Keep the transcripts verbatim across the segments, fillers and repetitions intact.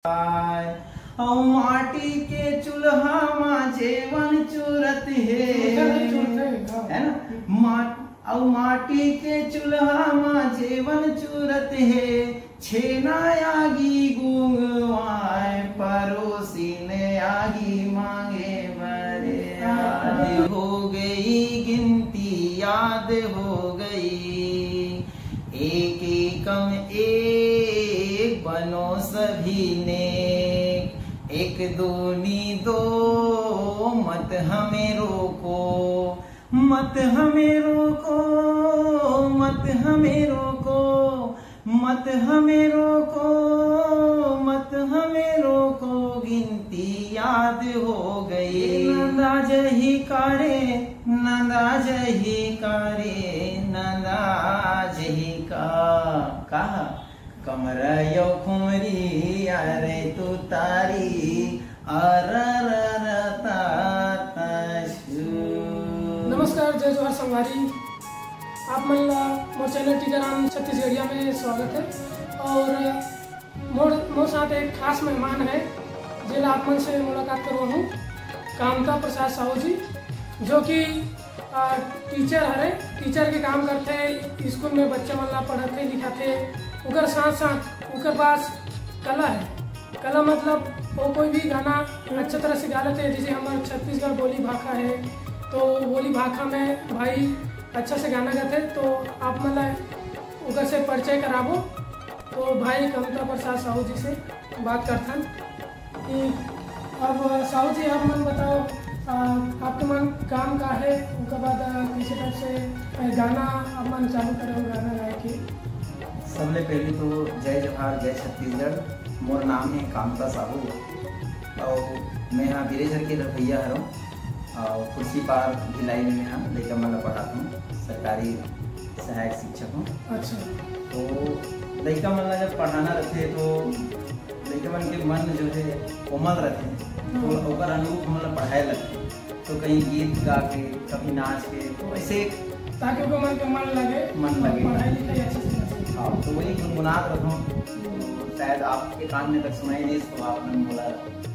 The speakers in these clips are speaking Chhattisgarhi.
अउ माटी के चूल्हा म जेवन चुरत हे, है ना? अउ माटी के चूल्हा म जेवन चुरत हे, छेना आगी गुंगवाए, परोसिन आगी मांगे बरे। याद हो गई गिनती, याद हो गई, एक एकम एक बनो सभी ने, एक दूनी दो, मत हमें रोको, मत हमें रोको, मत हमें रोको, मत हमें रोको, मत हमें रोको, गिनती याद हो गई। नंदा जही का रे, नंदा जही का रे, नंदा जही का। कहा कमरा यो खुमरी अरे तू तारी। नमस्कार, जय जोहार संगवारी। आप मन ला मोर चैनल टीचर राम छत्तीसगढ़िया में स्वागत है। और मोर मोर साथ एक खास मेहमान है, जेला आप मन से मुलाकात करवाहूँ, कामता प्रसाद साहू जी, जो कि टीचर हरे, टीचर के काम करथे, स्कूल में बच्चा मन ला पढ़ाथे लिखाथे। उकर साथ साथ उकर पास कला है, कला मतलब वो कोई भी गाना अच्छा तरह से गा लेते हैं। जैसे हमारे छत्तीसगढ़ बोली भाखा है, तो बोली भाखा में भाई अच्छा से गाना गाते, तो आप मतलब उधर से परिचय कराबो। तो भाई कमता प्रसाद साहू जी से बात करथन कि अब साहू जी, आप मन बताओ, आ, आपके मन काम का है, उसके बाद कैसे टाइप से गाना आप मन चालू करे हो, गाना गाए के? सबले पहले तो जय जोहार, जय छत्तीसगढ़। मोर नाम है कामता साहू और मैं यहाँ बिरेझर के रहवैया हरों और खुर्सीपार भिलाई में यहाँ लइका मन ला पढ़ाथों, सरकारी सहायक शिक्षक हूँ। अच्छा। तो लइका मन ला जब पढ़ाना रहते तो लइका मन के मन जो है कोमल रहते, तो ओकर अनुरूप हमन ला पढ़ाए लगते। तो कहीं गीत गा के, कभी नाच के, तो ऐसे ताकि ओकर मन के मन लगे, मन लगे। पढ़ाई लिखाई अच्छे से कर सके। हाँ, तो वही गुनगुनात रहूँ। तो शायद आपके कान में तक सुनाई दे, तो आप मन बोला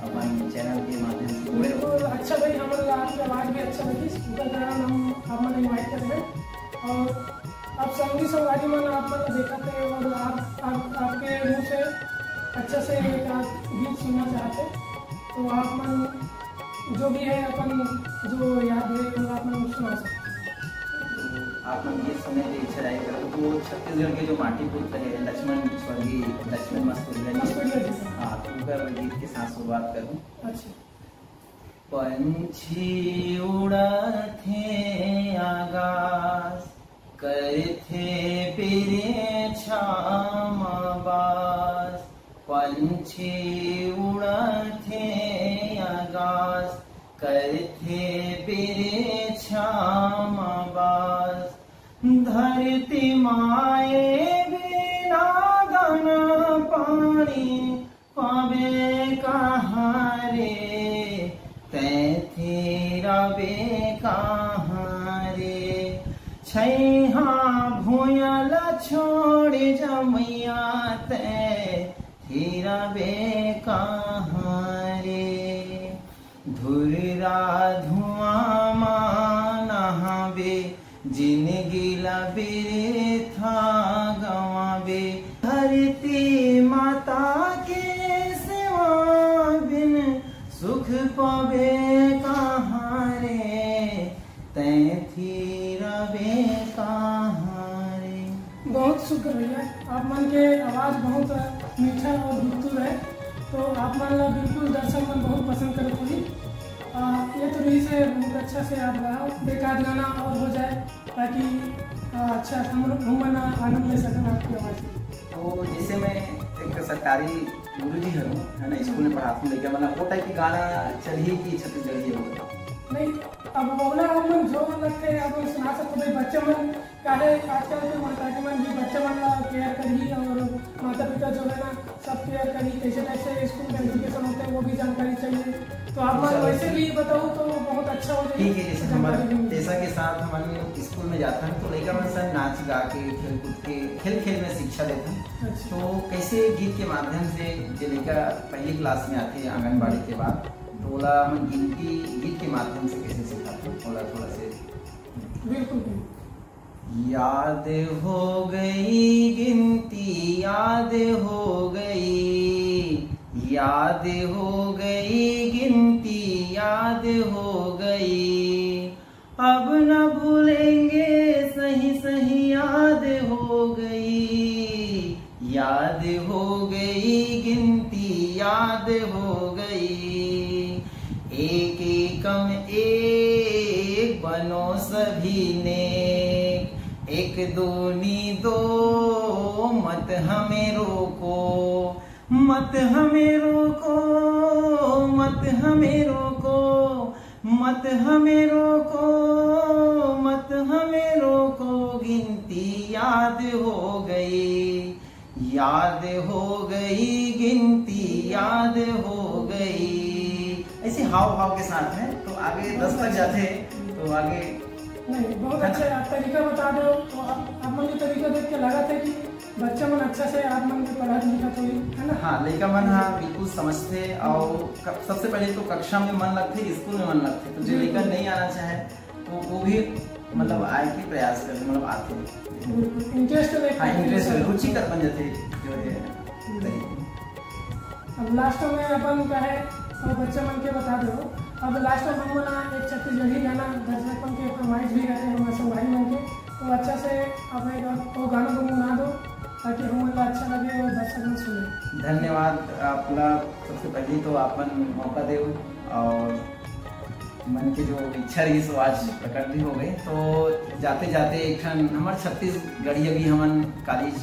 अपन चैनल के माध्यम से जुड़े हो। बिल्कुल, अच्छा भाई, हमन ला आपके आवाज भी अच्छा लगी, उधर कारण हम आप मन इनवाइट कर रहे हैं। और आप संगी संगवारी मन आप मन देखत है और आप, आप, आपके मुंह से अच्छा से एक आध गीत सुनना चाहते, तो आप मन जो भी है अपन जो याद है वो आप मन सुना सकते हैं। तो आप मन गीत सुने के इच्छा जाहिर करो, तो छत्तीसगढ़ के जो माटी पुत्र है लक्ष्मण, स्वर्गीय लक्ष्मण मस्तुरिया जी, मस्तुरिया जी। हाँ, तो उनका गीत के साथ शुरुआत करूँ। अच्छा। पंछी उड़त हे आकाश, करथे पिरेछा म बास। पंछी उड़त हे आकाश, करथे पिरेछा म बास। धरती माए बिना दाना पानी पाबे कहाँ रे, तैं थिराबे कहाँ रे। छैहा भुइयां ला छोड़ जमैया, तैं थिराबे कहाँ रे। धुर्रा धुआं मा नहाबे, जिनगी ला बिरेथा गंवाबे। धरती माता के सेवा बिन सुख पाबे कहाँ रे, तैं थिराबे कहाँ रे। बहुत शुक्र भैया, आप मन के आवाज बहुत मीठा और गुंतुर है, तो आप मन ला बिल्कुल दर्शक मन बहुत पसंद करत होही। आ, ये तो रहिस है बहुत अच्छा से आप गाओ, एक आध गाना और हो जाए ताकि, आ, अच्छा हम हमन आनंद ले सकन आपकी आवाज से। तो जैसे मैं एक सरकारी गुरु जी हूँ, है ना, स्कूल में पढ़ाता हूँ, लेकिन मतलब वो टाइप की गाना चलही कि छत्तीसगढ़ी हो? नहीं, अब बोला आप मन जो लगते हैं आप मन सुना सकते हो भाई, बच्चे मन काहे आजकल के महतारी मन भी बच्चे मन ला केयर करही और माता पिता जो है ना सब केयर करही, कैसे टाइप से स्कूल का एजुकेशन होता है वो भी जानकारी चाहिए। तो आप मन अच्छा। वैसे भी बताओ तो बहुत ठीक है, जैसे हमर पेशा के साथ हमन स्कूल में जाथन तो लइका मन सन नाच गा के, खेल कूद के, खेल खेल में शिक्षा देथन। अच्छा। तो कैसे गीत के माध्यम से जे लइका पहली क्लास में आथे आंगनबाड़ी के बाद, तो ओला हमन गिनती गीत के माध्यम से कैसे सिखाथन, ओला थोड़ा से। बिल्कुल, बिल्कुल। याद हो गई गिनती, याद हो गई, याद हो गई गिनती, याद हो गई। अब न भूलेंगे, सही सही याद हो गई, याद हो गई गिनती, याद हो गई। एक एकम एक बनो सभी ने, एक दूनी दो, मत हमें रोको, मत हमें रोको, मत हमें रोको, मत हमें रोको, मत हमें रोको, गिनती याद हो गई, याद हो गई गिनती, याद हो गई। ऐसे हाव भाव के साथ में तो आगे दस तक जाते हैं, तो आगे नहीं, बहुत अच्छा आप तरीका बता दो। तो आप, आप मन के तरीका देख के लगा था कि बच्चा मन अच्छा से आप मन के पढ़त लिखत होही, है ना? हाँ, लइका मन, हाँ, बिल्कुल समझते। और क-, सबसे पहले तो कक्षा में मन लगते, स्कूल में मन लगते, तो जो लइका बिल्कुल। नहीं आना चाहे तो वो भी मतलब आए के प्रयास करते, मतलब आते हैं। बिल्कुल, इंटरेस्ट लेके हाँ, इंटरेस्ट, रुचिकर बन जाते जो है। हम्म। तरीके। अब लास्ट में अपन का है, सब बच्चा मन के बता दो। अब लास्ट में हम ना एक छत्तीसगढ़ी गाना दर्शक मन के फरमाइश भी रहते हैं, हमारे संगवारी मन के, तो अच्छा से आप एक वो गाना गुनगुना दो, ताकि हम ला अच्छा लगे और दर्शक मन सुने। धन्यवाद आपला। सबसे पहले तो आपन मौका देव और मन के जो इच्छा रही सो आज प्रकट भी हो गई। तो जाते जाते एक ठन हमर छत्तीसगढ़ी अभी हमन कॉलेज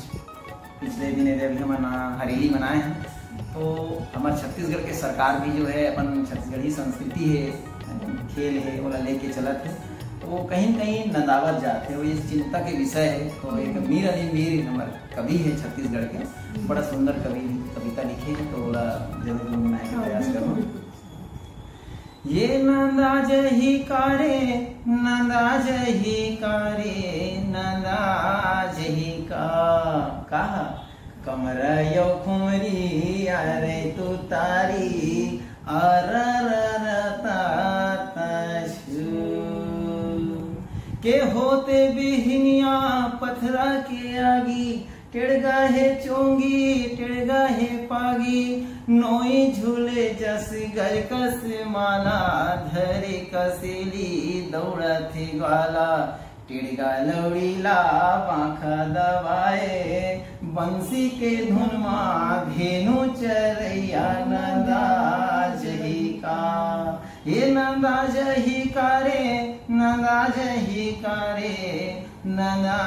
पिछले दिन एदे अभी हमन, आ, हरेली मनाए हैं। तो हमर छत्तीसगढ़ के सरकार भी जो है अपन छत्तीसगढ़ी संस्कृति है, खेल है, ओला लेके चलत है। तो वो कहीं न कहीं नंदावत जात है, वो ये चिंता के विषय है। तो एक मीर अली मीर हमर कवि है छत्तीसगढ़ के, बड़ा सुंदर कवि, कविता लिखे है, तो ओला जरूर गुनगुनाए के हाँ, प्रयास बिल्कुल, करूँ। बिल्कुल। ये नंदा जही का रे, नंदा जही का रे, नंदा जही का। कहा, कमरा यो खुमरी अरे तू तारी, अरररता तशु। के होते बिहनिया पथरा के आगी, टेड़गा हे चोंगी, टेड़गा हे पागी, नोई झूले जस गरकस माला, धरे कसेली दौड़त हे ग्वाला। टेड़गा लौड़ी ला बांखा दबाए, बंसी के धुन मा धेनु चरैया नंदा जही का। हे नंदा जही का रे, नंदा जही का रे, नंदा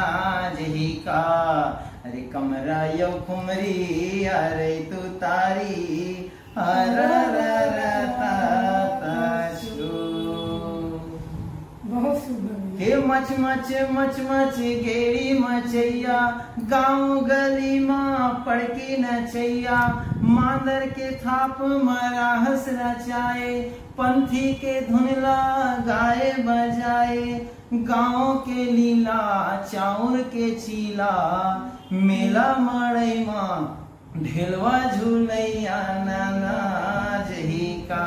जही का। अरे कमरा यो खुमरी, अरे तू तारी, अरररता तशु। बहुत सुंदर। हे मच मच मच मच गेड़ी मचैया, गांव गली मा पड़की नचैया, मांदर के थाप मा राहस रचाए, पंथी के धुन ला गाए बजाए, गांव के लीला चाउर के चीला, मेला मड़ई मा ढेलवा झुलैया नंदा जही का।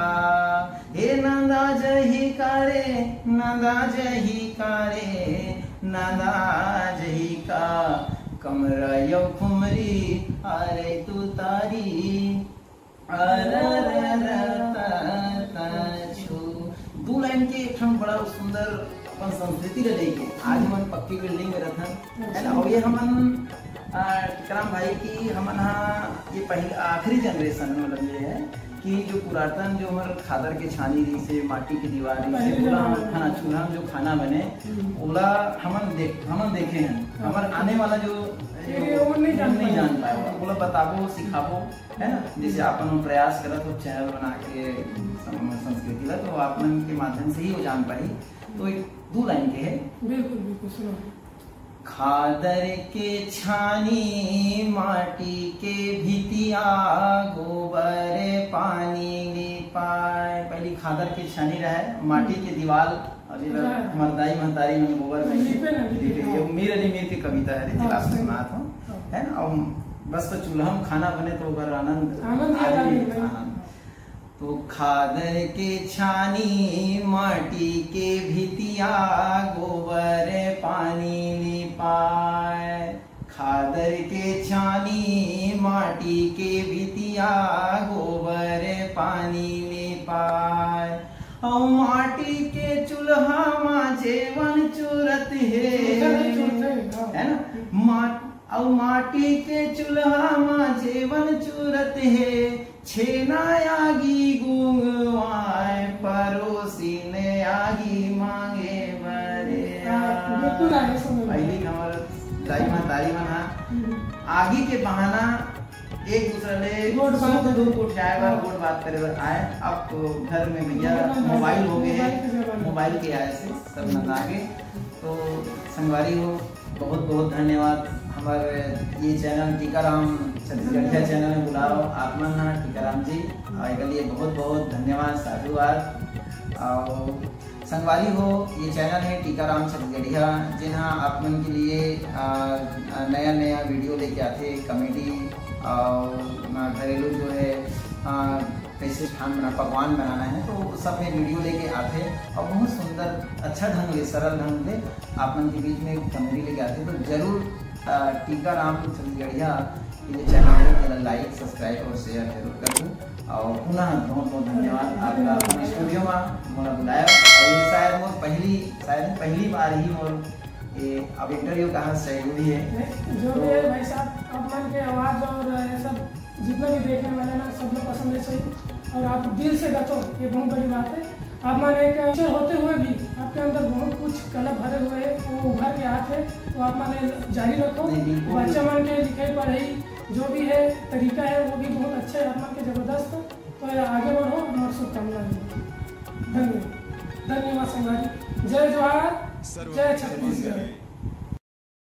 हे नंदा जही का रे, नंदा जही का रे, नंदा जही का। कमरा यो खुमरी अरे तू तारी, अरररता तशु। दू लाइन के एक ठन बड़ा सुंदर अपन संस्कृति ला लेके आज हमन पक्की बिल्डिंग में रथन, है ना? और ये हमन, आ, टिकराम भाई की हमन हा ये पहले आखिरी जनरेशन मतलब ये है कि जो पुरातन जो हमर खादर के छानी रही से, माटी के दीवार रही से, पहले ओला जमाना हम में। खाना चूल्हा में जो खाना बने, हम्म। ओला हमन देख, हमन देखे हैं। हाँ। हमर आने वाला जो ये वो नहीं जान नहीं पाए। जान पाए, ओला बताबो, सिखाबो, है ना? जैसे आप मन प्रयास करत हो चैनल बना के सम-, संस्कृति ला, तो आप मन के माध्यम से ही वो जान पाही। तो एक दू लाइन के है। बिल्कुल, बिल्कुल, सुनो। खादर के छानी, माटी के भितिया, गोबर पानी लिपाए। पहली खादर के छानी रहे, माटी के दीवाल, अउ ये ला हमार दाई महतारी मन गोबर में लीपे ना, लीपे। ये मीर अली मीर के कविता है, रीति लाभ से सुनात हूँ, है ना? अउ बस तो चूल्हा में खाना बने तो ओकर आनंद, आनंद ही आदमी आनंद। आनंद। तो खादर के छानी, माटी के भितिया, गोबर पानी लिपाय। खादर के छानी, माटी के भितिया, गोबर पानी लिपाय। अउ माटी के चूल्हा मा जेवन चुरत हे, चुरत हे, चुरत हे, हाँ। है ना? मा-, अउ माटी के चूल्हा मा जेवन चुरत हे, छेना आगी गुंगवाय, परोसिन आगी मांगे बरे आय। बिल्कुल आए समझ में। पहली हमर दाई महतारी मन हा आगी के बहाना एक दूसरा ले गोठ बात सुख दुख उठाए बर, हाँ। गोठ बात करे बर आए। अब तो घर में भैया मोबाइल हो गए हैं, मोबाइल के आए से सब नंदा गे। तो संगवारी हो, बहुत बहुत धन्यवाद। हमर ये चैनल टीकाराम छत्तीसगढ़िया चैनल में बुलाओ आप मन ना, टीकाराम जी, और एकर लिए बहुत बहुत धन्यवाद, साधुवाद। और संगवारी हो, ये चैनल है टीकाराम छत्तीसगढ़िया, जिन्हा आप मन के लिए, आ, आ, नया नया वीडियो लेके आथे, कॉमेडी और, आ, घरेलू जो है, आ, कैसे खान बना, पकवान बनाना है, तो वो सब में वीडियो लेके आथे और बहुत सुंदर, अच्छा ढंग ले, सरल ढंग ले आप मन के बीच में कॉमेडी लेके आथे। तो जरूर, आ, टीकाराम छत्तीसगढ़िया ये जो चैनल है, तेला लाइक, सब्सक्राइब और शेयर जरूर कर दू। और पुनः बहुत बहुत धन्यवाद आपका अपने स्टूडियो में मोला बुलाया। और ये शायद मोर पहली, शायद पहली बार ही मोर ये अब इंटरव्यू कहाँ से हुई है। नहीं, जो भी है भाई साहब, आप मन के आवाज़ और ये सब जितना भी देखने वाले ना, सब लोग पसंद है सही। और आप दिल से गाते हो, ये बहुत बड़ी बात है। आप मन एक टीचर होते हुए भी आपके अंदर बहुत कुछ कला भरे हुए है, वो उभर के आते हैं। तो आप मन जारी रखो। नहीं, बिल्कुल। बच्चा मन के लिखाई पढ़ाई जो भी है तरीका है, वो भी बहुत अच्छा है आप मन के, जबरदस्त। तो ये आगे बढ़ो, हमारी शुभकामनाएं हैं। धन्यवाद, धन्यवाद संगवारी। जय जोहार, जय छत्तीसगढ़।